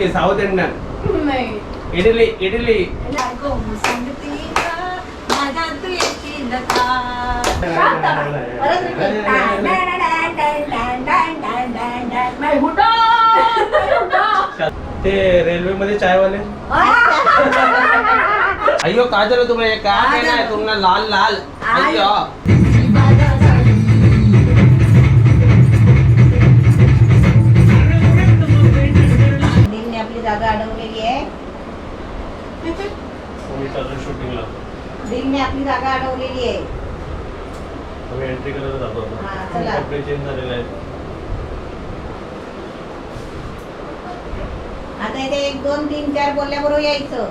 Idli, south Indian. नाही. इडली इडली. सांगते माझ्या तू येशील का? शांत बाई. परत repeat. Tan, tan, tan, tan, tan, tan, tan, tan. मैं हुडा, मैं हुडा. ते रेल्वे मध्ये चायवाले. अय्यो, काय झालं तुम्हाला? हे काय केलंय तुम्हाला लाल लाल? अय्यो. दिलने आपली जागा अडवलेली आहे. मी चाललो शूटिंगला. दिलने आपली जागा अडवलेली आहे. आम्ही एंट्री करत जातो. हा, आता चला. कपडे चेंज झालेले आहेत. आता इथे एक, दोन, तीन, चार बोलल्याबरोबर यायचं.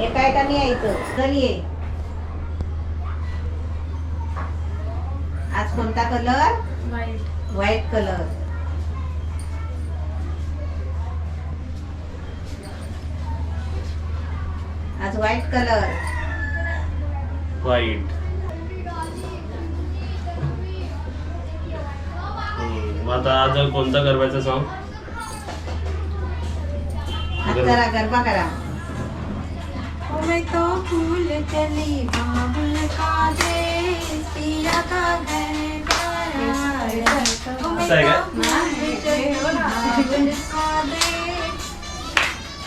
एका एकाने यायचं. चल ये. आज कोणता कलर? व्हाईट. White colour. आज व्हाईट कलर. व्हाईट. मग आता आज कोणता गरब्याचा सॉन्ग? आज करा, गरबा करा. मैं तो फूल चली बाबुल का देश, पिया का घर प्यारा. मैं असं आहे का? तो फूल चली बाबुल का देश,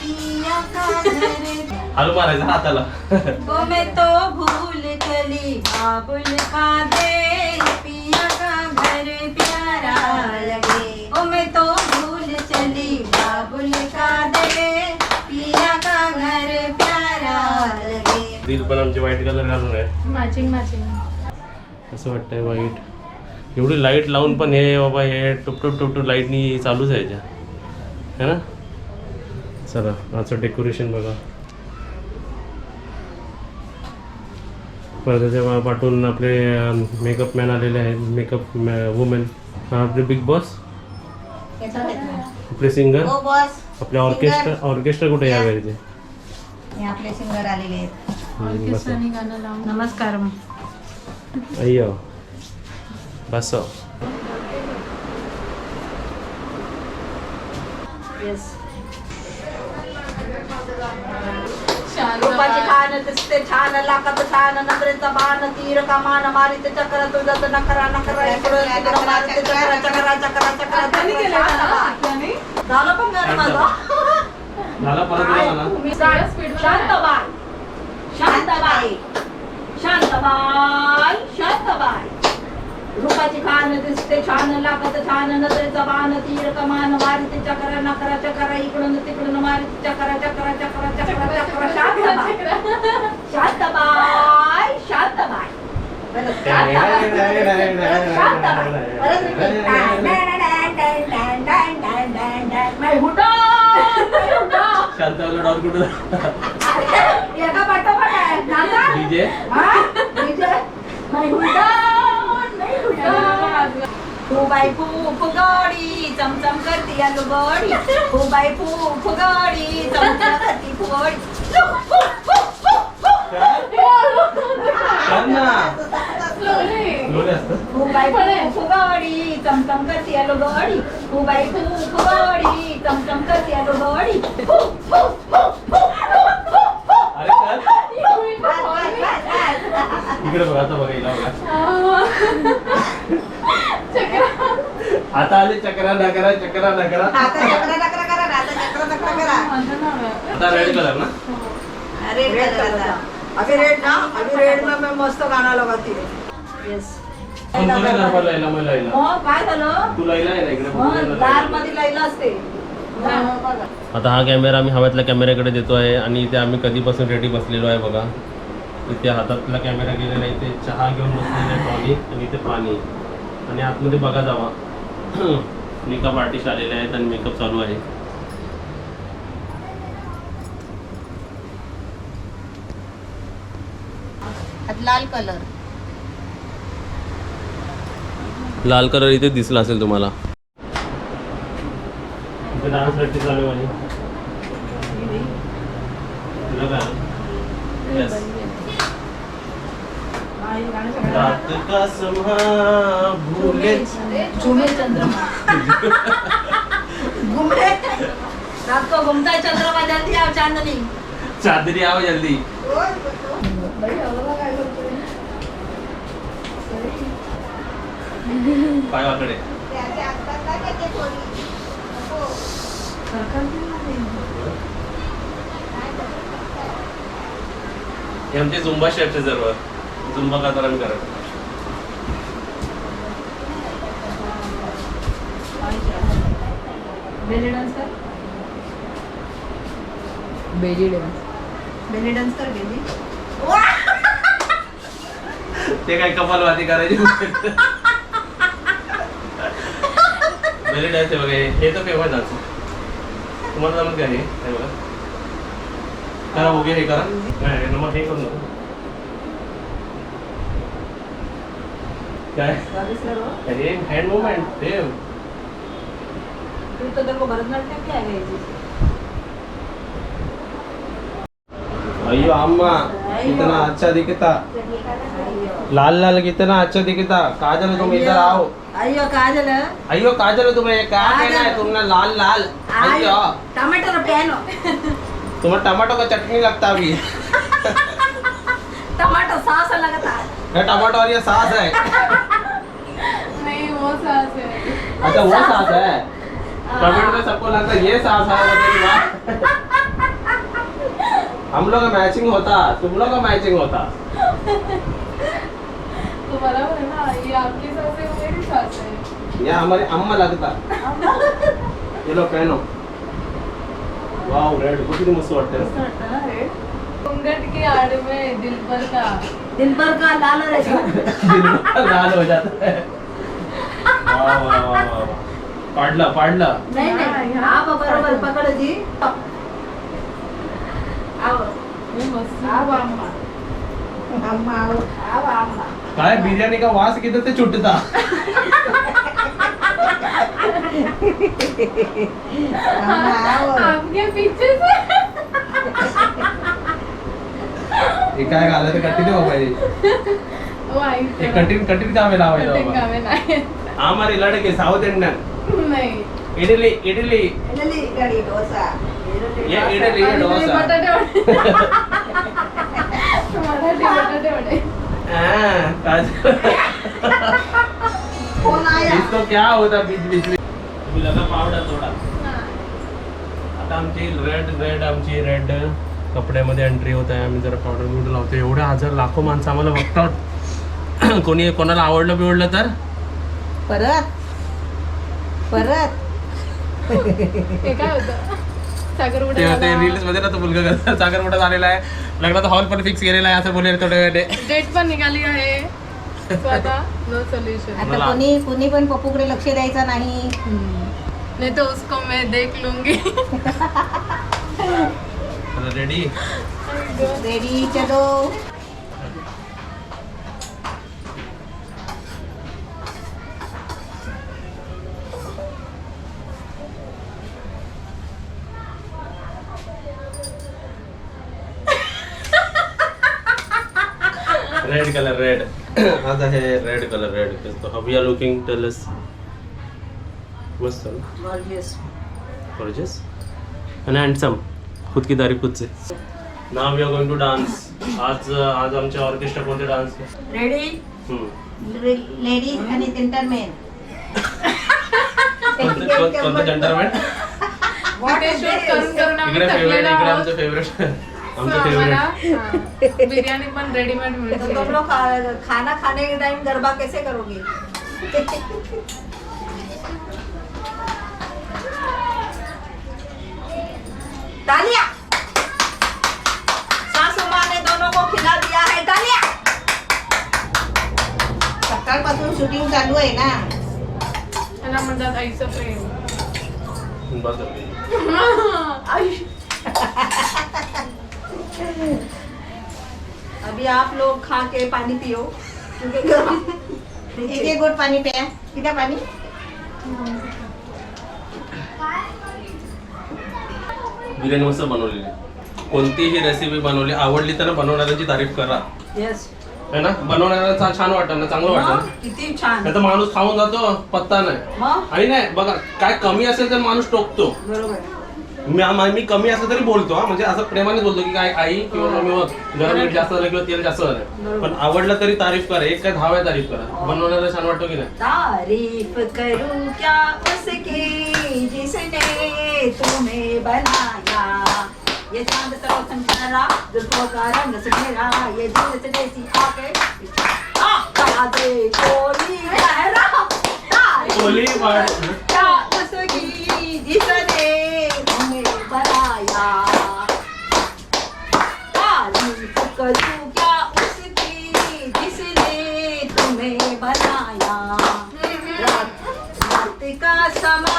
पिया का घर. हलू मारायचा हाताला. ओ मैं तो भूल चली बाबुल का देश, पिया का घर प्यारा लगे. ओ मैं तो भूल चली बाबुल का देश, पिया का घर प्यारा लगे. दिल पण आमचे व्हाईट कलर घालून आहे. Matching matching. असं वाटतंय व्हाईट. एवढी लाईट लावून पण हे बाबा, हे टुप टुप टुप टुप लाईटनी चालूच आहे ह्याच्या, है ना? चला, आजचं डेकोरेशन बघा. पडद्याच्या पाठून आपले मेकअप मॅन आलेले आहेत, मेकअप वुमेन, आपले बिग बॉस, आपले सिंगर. हो बॉस. आपले ऑर्केस्ट्रा. ऑर्केस्ट्रा कुठे या वेळेचे? हे आपले सिंगर आलेले आहेत. ऑर्केस्ट्राने गाणं लावून. नमस्कार. अय्यो, बस. येस. शांत रूपाची बाई. खान दिसते छान, लाकत छान, नजरेचा बाण, तीर कमान, मारित चक्र, तुझं नखरा नखरा, इकडं तिकडं मारित चक्र चक्रा चक्रा चक्रा. आठवणी केलं चक्रा. का? आठवणी? झालं पण गाणं माझं. झाला, परत बोला ना. सगळ्या speed मध्ये. शांत बाय, शांत बाय, शांत बाय, शांत बाय. रूपाची खान दिसते छान, लागत छान, नजरेचा बाण, तीर कमान, मारित चक्र, नखरा चक्रा, इकडून तिकडून मारित चक्र चक्र चक्र चक्र चक्र. शांत बाय, शांत बाय, शांत बाय, शांत बाय. परत repeat. Tan, tan, tan, tan, tan, tan, tan, tan. मैं हुडा, मैं हुडा. शांतावला डॉन कुठं? अरे, एका पाठोपाठ आहे. नाचा. डीजे. हा? डीजे. मैं हुडा, मैं हुडा. हो बाई खूप गडी, चमचम करती लुगडी. हो बाई खूप गडी, चमचम करती फुगडी. कर ना. Slowly. लोले असतं. हो बाई खूप गडी, चमचम करती लुगडी. हो बाई खूप गडी, चमचम करती लुगडी. हु, हु, हु, हु, हु, हु, हु. अरे कर. बस, बस, बस, बस. इकडे बघा, आता बघा, हिला बघा. चक्रा. आता आले चक्रा नकरा, चक्रा नकरा. आता चक्र चक्र करा ना, आता चक्र चक्र करा. माझं नाव आहे. आता रेड कलर ना? रेड कलर आता. अभी रेड ना, अभी रेड में मैं मस्त गाना लगाती है. Yes. कोण कोण आहे गरबा लैला? मग लैला. मग काय झालं? तू लैला आहे ना इकडे? मग दार मध्ये लैला असते. आता हा कॅमेरा आम्ही हव्यातल्या कॅमेऱ्याकडे देतो आहे आणि इथे आम्ही कधीपासून रेडी बसलेलो आहे बघा. इथे हातातला कॅमेरा गेलेला आहे, इथे चहा घेऊन बसलेला आहे ट्रॉली आणि इथे पाणी आणि आतमध्ये बघा जावा, मेकअप आर्टिस्ट आलेले आहेत आणि मेकअप चालू आहे. आज लाल कलर. लाल कलर इथे दिसला असेल तुम्हाला. इथे डान्स प्रॅक्टिस चालू आहे माझी. तुला काय आलं? Yes. रात का समा भूले झुमे चंद्रमा. घुमे. रात को घूमता है चंद्रमा, जल्दी आओ चांदनी. चादरी आओ जल्दी. बाई, आम्हाला काय करतोय? पाय वाकडे. हे आमचे झुंबा स्टेप्स आहे सर्व. झुंबा का तर आम्ही करत. बेली डान्स कर. Belly dance. बेली डान्स कर, बेली. ते काय कपालवादी करायची. बेली डान्स आहे बघा हे. हे तर फेमस डान्स आहे. तुम्हाला जमत का हे? हे बघा, करा उभे, हे करा. नाही मग हे करू नको काय. हे हँड मुवमेंट देव. तू तो तेरे को भरतनाट्यम भी आएगा ये चीज. अयो अम्मा, कितना अच्छा दिखता. लाल लाल कितना अच्छा दिखता. काजल, तुम इधर आओ. अय्यो काजल. अयो काजल, तुम्हें ये क्या कहना है? तुमने लाल लाल, अयो. टमाटर पहनो. तुम्हें टमाटो का चटनी लगता अभी. टमाटर सॉस लगता है. ये टमाटो और ये सॉस है. नहीं, वो सास है. अच्छा, वो सॉस है. कमेंट में सबको लगता है ये सॉस है. बताइए बात. हम लोग का मैचिंग होता, तुम लोग का मैचिंग होता. तो बराबर है ना, ये आपकी सास है, वो मेरी सास है. ये हमारे अम्मा लगता. ये लो, पहनो. वाव, रेड किती मस्त वाटते ना. घूंघट की आड़ में दिलबर का दिलबर का लाल रेशम. दिल लाल हो जाता है. वा वा वा वा वा. पाडलं पाडलं. नहीं नहीं, आप बरोबर पकड़ जी. आओ. हे मस्त. आओ अम्मा. अम्मा आओ. आओ अम्मा. काय बिर्याणी का वास किती ते छुटता. अम्मा आओ. आपके पीछे से. हे काय घालायचं ते कठीण आहे बाबा हे. वो आई. हे कठीण कठीण काम आहे लावायचं कठीण बाबा. काम आहे नाही. हमारी लड़के साउथ इंडियन. नाही. इडली इडली. इडली कढी डोसा. ये इडली, ये आणि तुम्ही डोसा. बटाटे वडे, मराठी बटाटे वडे. हाँ, काजल. फोन आया. इसको क्या होता बीच बीच में. तुम्ही लगा पावडर थोडा. आता आमची रेड रेड, आमची रेड कपड्यामध्ये एंट्री होत आहे. आम्ही जरा पावडर बिवडर लावतो. एवढ्या हजार लाखो माणसं आम्हाला बघतात. कोणी कोणाला आवडलं बिवडलं तर परत परत. हे काय होतं, साखरपुडा ते ते झाला. रील्स मध्ये ना तो मुलगा कसा साखरपुडा झालेला आहे, लग्नाचा हॉल पण फिक्स केलेला आहे असं बोलेल थोड्या वेळाने. डेट पण निघाली आहे. So आता नो सोल्युशन. आता मला- कोणी कोणी पण पप्पूकडे लक्ष द्यायचं नाही. नहीं तो उसको मैं देख लूंगी. रेडी. रेडी, चलो. रेड कलर, रेड आता हे रेड कलर, रेड. तो how we are looking, tell us. मस्त ना? गॉर्जियस. गॉर्जियस आणि हँडसम. खुद की तारीफ खुद से. Now we are going to dance. आज आज आमच्या ऑर्केस्ट्रा कोणते डान्स? रेडी. लेडीज आणि जेंटलमॅन. कोणते कोणते जंटरमॅन? ते शूट करून करून आम्ही इकडे फेवरेट थकलेलो इकडे आहोत. आमचं फेवरेट, आमचं So favourite. आम्हाला, हा, बिर्याणी पण रेडीमेड तो मिळते. तुम लोग खाना खाने के टाइम गरबा कैसे करोगे? तालिया. सासू माँ ने दोनों को खिला दिया है, तालिया. सकाळपासून शूटिंग चालू आहे ना. त्याला म्हणतात आईचं प्रेम. बस. आयुष. अभी आप लोग खा के पानी पियो क्योंकि गर्म. एक एक गोट पाणी प्या. किती पाणी? बिर्याणी मस्त बनवलेली. कोणतीही रेसिपी बनवली, आवडली तर ना बनवणाऱ्यांची तारीफ करा. यस. है ना? बनवणाऱ्याला छान वाटतं ना, चांगलं वाटतं ना. किती छान. नाही तर माणूस खाऊन जातो, पत्ता नाही. मग. आणि नाही बघा, काय कमी असेल तर माणूस टोकतो. बरोबर. मी कमी असलं तरी बोलतो हा, म्हणजे असं प्रेमाने बोलतो की काय आई किंवा मम्मी बघ गरम मीठ जास्त झालं किंवा तेल जास्त झालं, पण आवडलं तरी तारीफ करा, एक काय 10 वेळा तारीफ करा, बनवण्याला छान वाटतो की नाही. तारीफ करूं क्या उसकी जिसने तुम्हें बनाया, ये चांद सा रोशन तारा, जुल्फों का रंग सुनहरा, ये दूर से जैसी आके करा दे कोई लहरा. तारीफ कोली क्या उसकी जिसने तुम्हें बनाया, तारीफ करूं क्या उसकी जिसने तुम्हें बनाया. रात रात का समा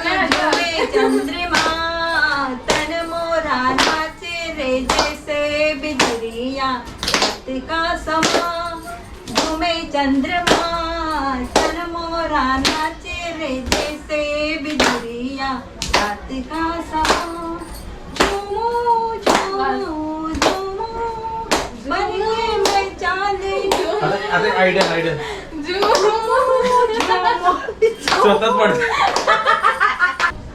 झूमे चंद्रमा, तन मोरा नाचे रे जैसे बिजलिया. रात का समा झूमे चंद्रमा, तन मोरा नाचे रे जैसे बिजलिया. रात का समा झूमू झूमू झूमू बन के मैं चांदनी. आता आता आयडिया आयडिया स्वतःच पडते.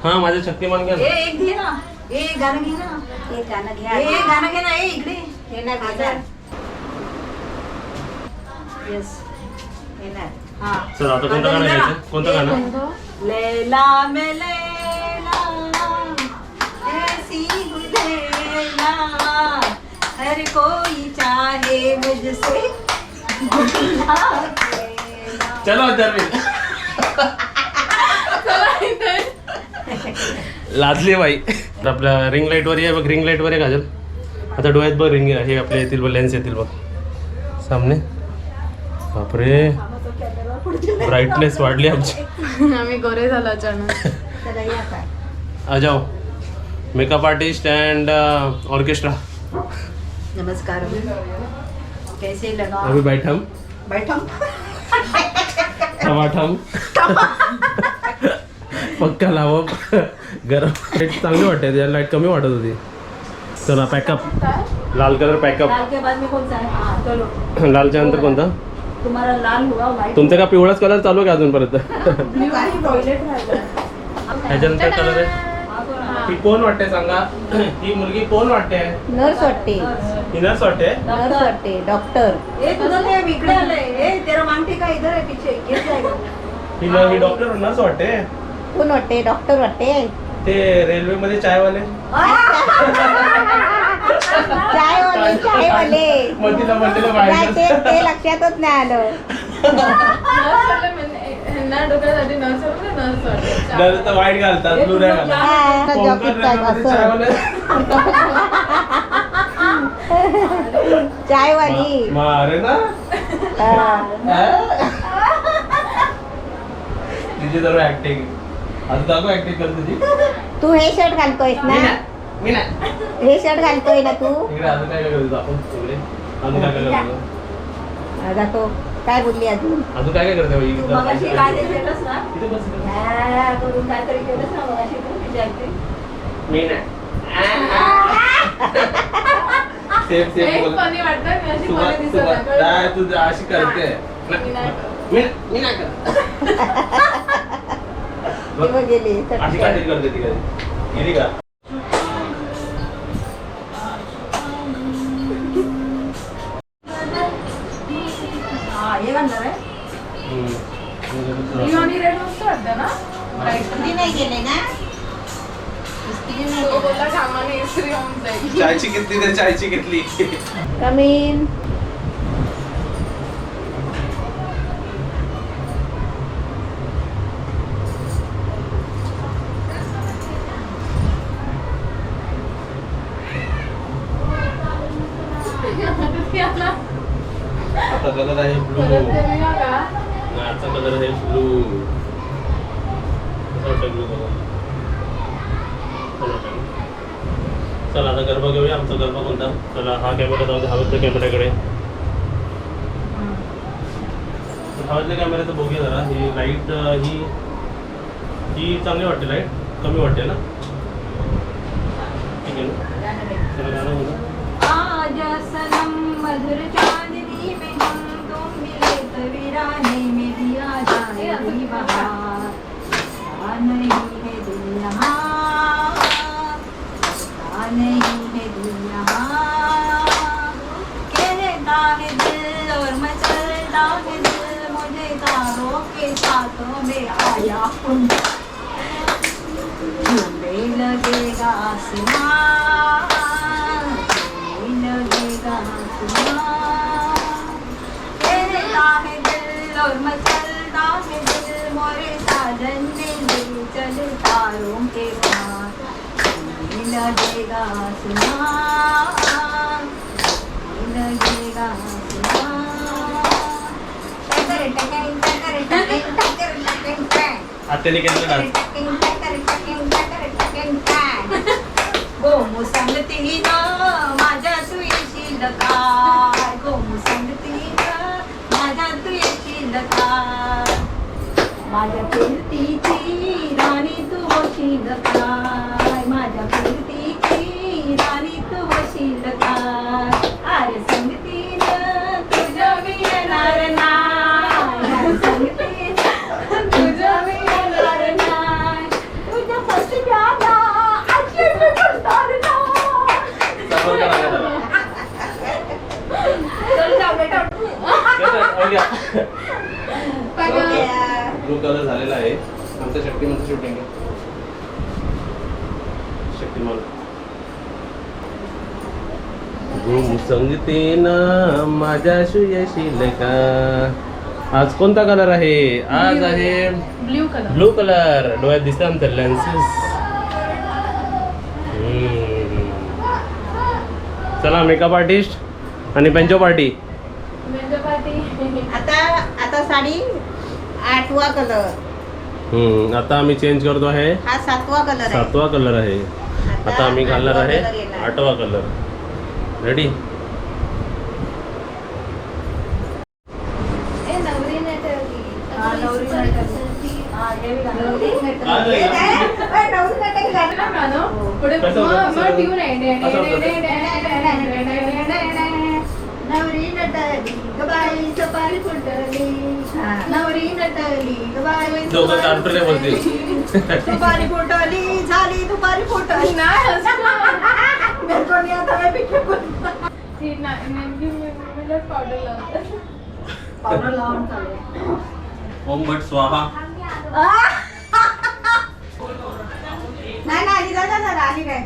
हा माझे शक्तिमान घ्या ए ना. एक घे ना, ए गाणं घे ना, हे गाणं घ्या. ए गाणं घे ना, ए इकडे. हे ना घेणार. येस. हे ना. हा. चल आता कोणतं गाणं घ्यायचं, कोणतं गाणं? लैला में लैला ऐसी हूँ लैला, हर कोई चाहे मुझसे मिलना लैला. चलो दरवीर लाजली बाई. तर आपल्या रिंग लाईटवर ये बघ, रिंग लाईटवर ये काजल. आता डोळ्यात बघ, रिंग हे आपले येतील बघ, लेन्स येतील बघ सामने. बापरे, ब्राईटनेस वाढली आमची. आम्ही गोरे झालो अचानक. चला या आता. आ जाओ मेकअप आर्टिस्ट अँड ऑर्केस्ट्रा. नमस्कार, कैसे लगा? अभी बैठम बैठो. टमाटम पक्का लावा गरम. लाईट चांगली वाटते, त्याला लाईट कमी वाटत होती. चला पॅकअप, लाल कलर पॅकअप. लाल के बाद में कौन सा है? हाँ चलो. लालच्या नंतर कोणता? तुम्हारा लाल हुआ, व्हाइट. तुमचं का पिवळाच कलर चालू आहे का अजूनपर्यंत? टॉयलेट राहिलं. ह्याच्यानंतर कलर आहे. ही कोण वाटते सांगा, ही मुलगी कोण वाटते? नर्स वाटते. ही नर्स वाटते. नर्स वाटते, डॉक्टर. ए तुझं ते इकडे आलंय, ए तेरा मांगटी का इधर है, पीछे गिर जाएगा. ही न- ही डॉक्टर नर्स वाटते. कोण वाटते? डॉक्टर वाटते. ते रेल्वे मध्ये चायवाले. चायवाले चायवाले. मग तिला म्हणलेलं नाही, बाहेर ते ते लक्षातच नाही आलं. नर्स वाटलं म्हणजे ह्यांना डोक्यात आधी नर्स वाटलं, नर्स वाटलं. नर्स तर व्हाईट घालतात, ब्लू नाही घालतात. हा, कोंकण जॉकेट टाईप रेल्वेमध्ये असं. चायवाले. चायवाली. मारे ना. हा. तिची जरा ऍक्टिंग आता दाखव, ऍक्टिंग कर तुझी. तू हे शर्ट घालतोयस ना? मी नाही. हे शर्ट घालतोय ना तू? इकडे अजून काय काय करतो आपण, इकडे अजून काय काय करतो? हा, दाखव काय बोलली अजून. अजून काय काय करते बाई? तू मगाशी काय ते केलंस ना? इथे बस, इथे बस. हा, करून काहीतरी केलंस ना मगाशी तू तुझी acting? मी नाही. सेम सेम एक बोल. फनी वाटतं मी अशी तुला फनी दिसत तुला आहे. नाही, तू अशी करते. मी नाही करत. मी मी नाही करत. ती बघ गेली. अशी काहीतरी करते ती कधी गेली का? हा, हे घालणार आहे. ब्ल्यू आणि रेड मस्त वाटतं ना? Bright. इस्त्री नाही गेले ना, इस्त्री नाही. तो बोलला घामाने इस्त्री होऊन जाईल. चायची घेतली तर चायची घेतली. कमीन. आता कलर आहे ब्लू. परत ते मी का? आजचा कलर आहे ब्लू. कसं वाटतं ब्लू कलर? चला आता गरबा घेऊया. आमचा गरबा कोणता? चला हा कॅमेरा जाऊ दे हवेतल्या कॅमेऱ्याकडे. हवेतल्या कॅमेऱ्याचं बघूया जरा. ही लाईट ही ही चांगली वाटते, लाईट कमी वाटते ना? ठीक आहे ना? चला गाणं बोला. आजा सनम मधुर चांदनी में हम तुम मिले तो वीराने में दिया जाए वही बहार. क्या नहीं है दिल यहाँ. के साथ में आया हूँ। झूमे लगेगा आसमान, झूमे लगेगा आसमान। तेरा है दिल और मचलता है दिल, मोरे साजन ने ले चल तारों के पार। झूमे लगेगा आसमान, झूमे लगेगा आसमान। टकर टकर टकर टकर टकर टकर टकर। आत्याने केलेला डान्स. गोमू सांगती ना माझ्या तू येशील काय, गोमू सांगती ना माझ्या तू येशील काय, माझ्या कीर्तीची राणी तू होशील काय, माझ्या कीर्तीची राणी तू होशील काय। अरे सांगती ना तुझ्या मी येणार नाही, अरे सांगती ना तुझ्या मी येणार नाही, तुझ्या फसव्याला आजी मी करणार नाही। समोर करा का त्याला? चल जाऊ बेटा. हो गया. ब्लू कलर झालेला आहे. आमचं शक्तिमानचं शूटिंग आहे. शक्तिमान. घुम संगते ना माझ्याशी येशील का. आज कोणता कलर आहे? आज आहे ब्ल्यू कलर. Blue colour. डोळ्यात दिसतात आमचे लेन्सेस. चला, मेकअप आर्टिस्ट आणि बेंचो पार्टी. मेंढ्या पार्टी. आता आता साडी आठवा कलर. आता आम्ही चेंज करतो आहे. हा सातवा कलर आहे. सातवा कलर आहे. आता आम्ही घालणार आठवा आहे कलर येणार. आठवा कलर. रेडी. ए नवरी नटवली. हा, नवरी नटवली. हा, हे बी घालू. हे काय? ओय, नवरी नटली गाणं. गाणं पुढे. कसं होतं? मग कसं मग होतं? ट्यून आहे. डे असं डे होतं. Day day day day day day day. नवरी नटली ग बाई सुपारी फुटली, हा. नवरी नटली ग बाई दोघं तांटुले बोलतील. सुपारी फुटली, झाली दुपारी फुटली. नाही असं. मेरे को नहीं आता, मैं पीछे बोल. ही नेमकी मम्मीलाच पावडर लावतात. पावडर लावून चालू. ओम भट स्वाहा. नाही नाही, आली दादा जरा आली नाही,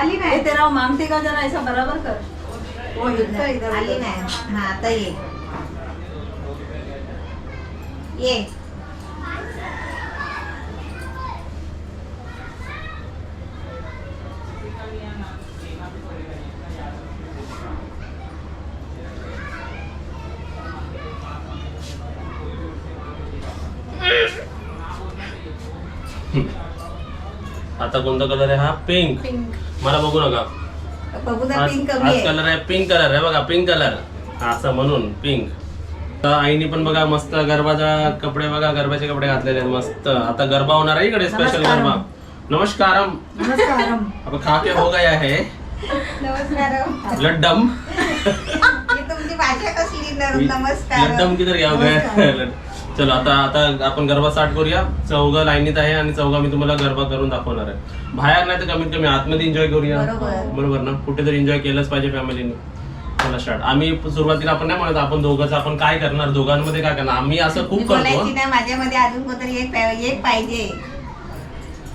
आली ए नाही. तेरा वो मांगते का जरा ऐसा बराबर कर, वो हिलता इधर आली उधर. नाही. हा, आता ये ये. आता कोणता कलर आहे? हा पिंक. पिंक. मला बघू नका. बघू आज पिंक कमी आज आहे. कलर आहे पिंक कलर आहे. बघा, पिंक कलर असं म्हणून पिंक. आईने पण बघा मस्त गरबाचा कपडे, बघा गरबाचे कपडे घातलेले आहेत मस्त. आता गरबा होणार आहे इकडे स्पेशल गरबा. नमस्कारम. नमस्कारम. अब खा के हो गया है. नमस्कार. लड्डम. ही तुमची भाषा कसली? नमस्कार. लड्डम किधर गया गया. चलो, आता आता आपण गरबा स्टार्ट करूया. चौघा लाईनीत आहे आणि चौघा मी तुम्हाला गरबा करून दाखवणार आहे. बाहेर नाही तर कमीत कमी आतमध्ये एन्जॉय करूया. बरोबर. बरोबर ना? कुठेतरी एन्जॉय केलंच पाहिजे फॅमिलीने. चला स्टार्ट. आम्ही सुरुवातीला आपण नाही म्हणत आपण दोघंच आपण काय करणार, दोघांमध्ये काय करणार. आम्ही असं मी खूप करतो. बोलायची ना, माझ्यामध्ये अजून कोणतरी एक एक पाहिजे,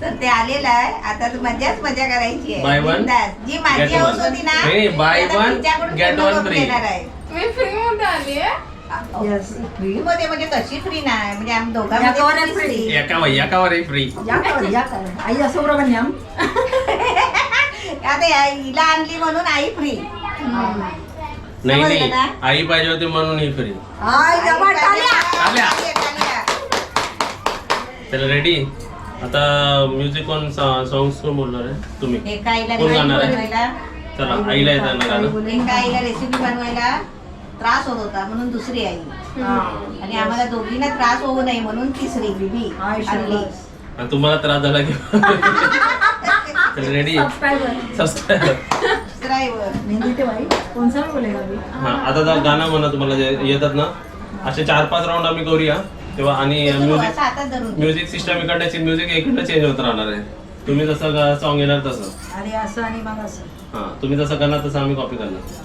तर ते आलेलं आहे. आता तर मजाच मजा करायची आहे. Buy one, बिनधास्त. जी माझी get house one. होती ना, नाही, ती buy आता one, तिच्याकडून get पूर्ण one करून free. घेणार आहे. मी फ्री मध्ये आली आहे. यस. फ्री मध्ये म्हणजे कशी फ्री नाही, म्हणजे आम्ही एकावर दोघांमध्ये एक free. free. एकावर एकावर एक फ्री. या कर या कर आई सुब्रमण्यम. आता हिला आणली म्हणून आई फ्री. नाही समजलं नाही, ना? आई पाहिजे होती म्हणून ही फ्री. आई जमा टाळ्या. आल्या. चला रेडी. आता म्युझिक कोण, सॉंग्स कोण बोलणार आहे? तुम्ही? एका आईला कोण रेसिपी गाणार आहे? बनवायला, चला, आईला येतं ना गाणं? एका आईला रेसिपी बनवायला त्रास होत होता म्हणून दुसरी आई, आणि आम्हाला दोघींना त्रास होऊ नये म्हणून तिसरी मी आई आणली. शबास. आणि तुम्हाला त्रास झाला की चल ready. Subscriber. Subscribe. Subscriber. Mehndi ते भाई कौन सा बोलेगा अभी? हा, आता जा गाणं म्हणा. तुम्हाला जे येतात ना असे चार पाच राऊंड आम्ही करूया तेव्हा. आणि म्युझिक असं हातात धरून. म्युझिक सिस्टम इकडची, म्युझिक इकडनं चेंज होत राहणार आहे. तुम्ही जसं सॉंग येणार तसं. आणि असं आणि मग असं. हा, तुम्ही जसं करणार तसं आम्ही कॉपी करणार.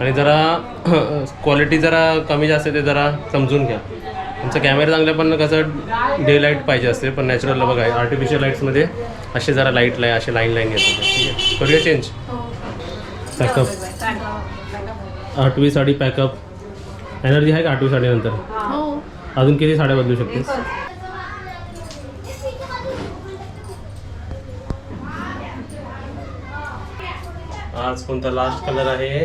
आणि जरा क्वालिटी जरा कमी जास्त आहे ते जरा समजून घ्या. आमचा कॅमेरा चांगला पण कसं डे लाईट पाहिजे असते, पण नॅचरल बघा आर्टिफिशियल लाईट्समध्ये असे जरा लाईट लाई असे लाईन लाईन येतात. ठीक आहे, करूया चेंज. पॅकअप, आठवी साडी पॅकअप. एनर्जी आहे का आठवी साडीनंतर? हो. अजून किती साड्या बदलू शकतेस? आज कोणता लास्ट कलर आहे?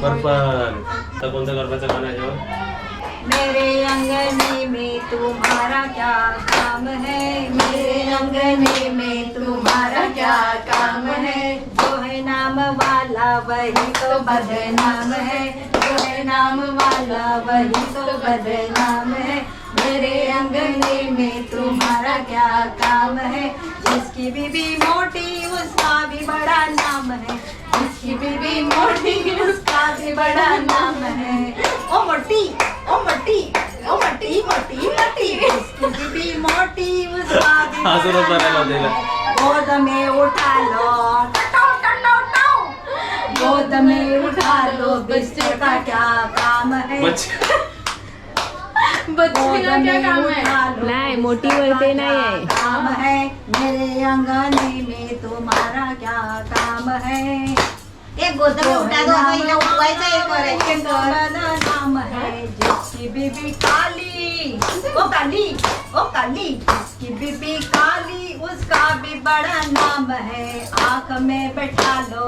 पर्पल. आता कोणता गरबाचं गाणं आहे याच्यावर? मेरे अंगने में तुम्हारा क्या काम है, मेरे अंगने में तुम्हारा क्या काम है, जो है नाम वाला वही तो बदनाम है, जो है नाम वाला वही तो बदनाम है, मेरे अंगने में तुम्हारा क्या काम है, जिसकी बीबी मोटी उसका भी बड़ा नाम है, जिसकी बीबी मोटी उसका भी बड़ा नाम है, ओ मोटी ओ मोटी ओ मोटी मोटी मोटी, जिसकी बीबी मोटी उसका भी हा, सुरू बड़ा करायला नाम होते. है, गोद में उठा लो टटो टटो टो, गोद में उठा लो बिस्तर का क्या काम है, बच्चे बच्चे का क्या काम है? नाही, मोठी वरते नाही आहे. काम है मेरे अंगने में तुम्हारा क्या काम है, एक गोद में उठा दो, आता हिला उठवायचं हे करायचं तर. नाम है, जिसकी बीबी काली ओ काली ओ काली, जिसकी बीबी काली उसका भी बड़ा नाम है, आंख में बैठा लो,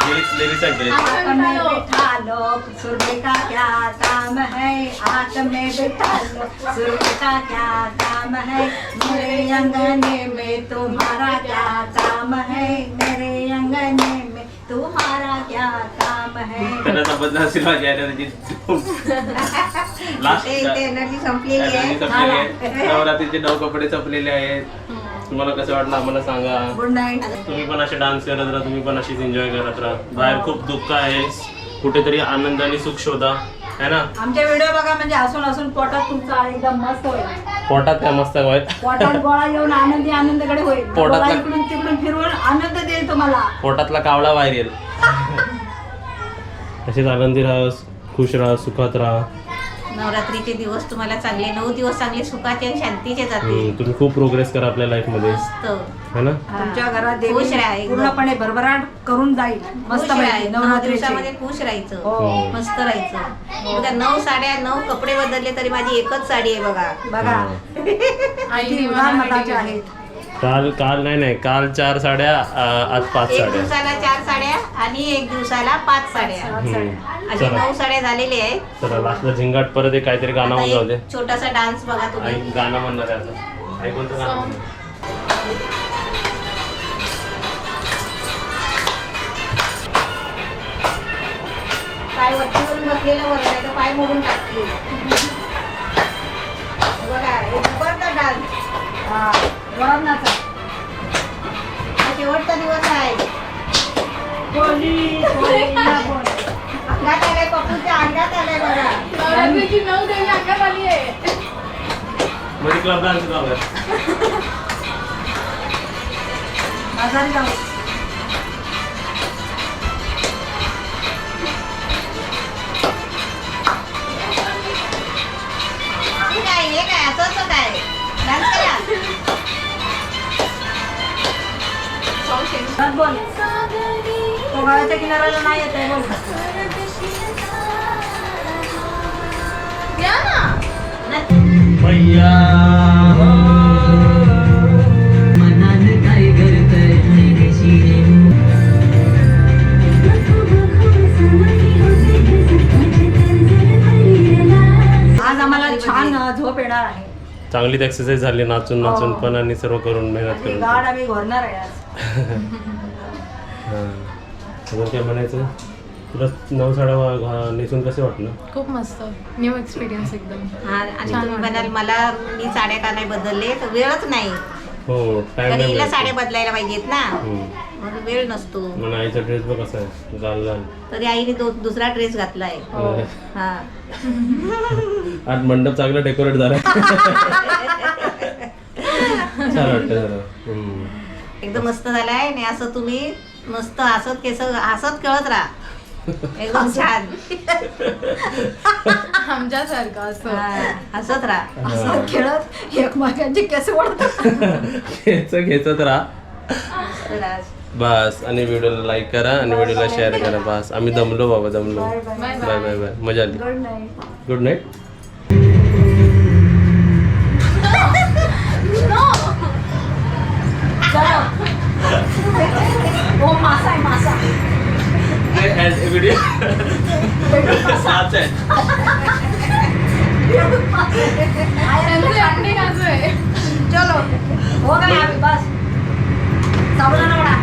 लिरिक्स लिरिक्स ऐकले. आंख में बैठा लो सुरभि का क्या काम है, आंख में बैठा लो सुरभि का क्या काम है, मेरे अंगने में तुम्हारा क्या काम है, मेरे अंगने में तुम्हारा क्या काम है. त्यांना समजलं असेल माझी एनर्जी लास्ट इथे इथे एनर्जी संपलेली आहे. नवरात्रीचे 9 कपडे संपलेले आहेत. तुम्हाला कसं वाटलं आम्हाला सांगा. Good night. तुम्ही पण असे डान्स करत राहा, तुम्ही पण अशीच एन्जॉय करत राहा. बाहेर खूप दुःख आहे, कुठेतरी आनंद आणि सुख शोधा, है ना? आमचे व्हिडिओ बघा, म्हणजे हसून हसून पोटात तुमचा एकदम मस्त होईल. पोटात काय मस्त होईल. पोटात गोळा येऊन आनंदी आनंदकडे होईल. पोटातला- गोळा इकडून तिकडून फिरवून आनंद देईल तुम्हाला. पोटातला कावळा बाहेर येईल. असेच आनंदी राहा, खुश राहा, सुखात राहा. नवरात्रीचे दिवस तुम्हाला चांगले 9 दिवस चांगले सुखाचे आणि शांतीचे जातील. तुम्ही खूप प्रोग्रेस करा आपल्या लाईफ मध्ये, मस्त. है ना? तुमच्या घरात खुश देवी राहा एकदम. पूर्णपणे भरभराट करून जाईल. मस्त खुश पैकी राहायचं. 9 नवरात्रीचे. दिवसामध्ये खुश राहायचं, हो. हो. मस्त राहायचं. बघा 9 साड्या 9 कपडे बदलले तरी माझी एकच साडी आहे बघा. बघा आईने किती मला उदार मताचे रेडी आहेत. काल काल नाही नाही काल 4 साड्या, आज 5 एक साड्या. दिवसाला 4 साड्या आणि एक दिवसाला 5 साड्या, हम्म. असे चला 9 साड्या झालेले आहेत. चला लास्टला झिंगाट परत एक काहीतरी गाणं आता म्हणून जाऊ दे. एक छोटासा डान्स बघा तुम्ही. आई गाणं म्हणणार आहे आता. आई कोणतं गाणं म्हणणार? पाय वरती करून बसलेलं बरं, नाही तर पाय मोडून टाकतील. बघा एक जबरदस्त डान्स. हा, जोरात नाचा. हा शेवटचा दिवस आहे. कोणी कोणी ना कोणी. अंगात आलाय पप्पूच्या अंगात आलाय बघा. नवरात्रीची 9 देवी अंगात आली आहे. मध्ये क्लब डान्स लावूया. बाजारी जाऊ. हे काय हे काय असं असं काय डान्स करा. जोरात बोल. तो गळ्याच्या किनाऱ्याला नाही येत आहे, बोल. या ना. मैया आज आम्हाला छान झोप येणार आहे. चांगलीच एक्सरसाइज झाली नाचून नाचून हो. पण आणि सर्व करून मेहनत आणि करून. गाड आम्ही घोरणार आहे आज. हां. अजून काय म्हणायचं तुला? 9 साड्या नेसून कसं वाटलं? खूप मस्त, न्यू एक्सपिरियन्स एकदम. हा, आणि छान तुम्ही वाटलं. म्हणाल मला मी साड्या का नाही बदलले, तर वेळच नाही. हो, टाइम कारण नाही हिला मिळत. साड्या बदलायला पाहिजेत ना, हम्म. मग वेळ नसतो. म्हणून आईचा ड्रेस बघ कसा आहे, लाल लाल. तरी आईने दुसरा ड्रेस घातलाय. हो. हा. आज मंडप चांगला डेकोरेट झाला, छान वाटतं जरा. हम्म. एकदम मस्त झालाय. आणि असं तुम्ही मस्त हसत केस हसत खेळत राहा. एकदम छान. आमच्यासारखं असं. हा, हसत राहा. असं खेळत एकमेकांचे केस ओढतात. खेच खेचत राहा. हसत राहा. बस, आणि व्हिडिओला लाईक करा आणि व्हिडिओला शेअर करा. बस, आम्ही दमलो बाबा, दमलो. Bye bye. Bye. Bye bye bye, मजा आली. Good night. Good night. हो, मासा आहे मासा. व्हिडिओ साच आहे. त्यांचं ending असं आहे. चलो. हो गया अभी, बस. साबुदाणा वडा.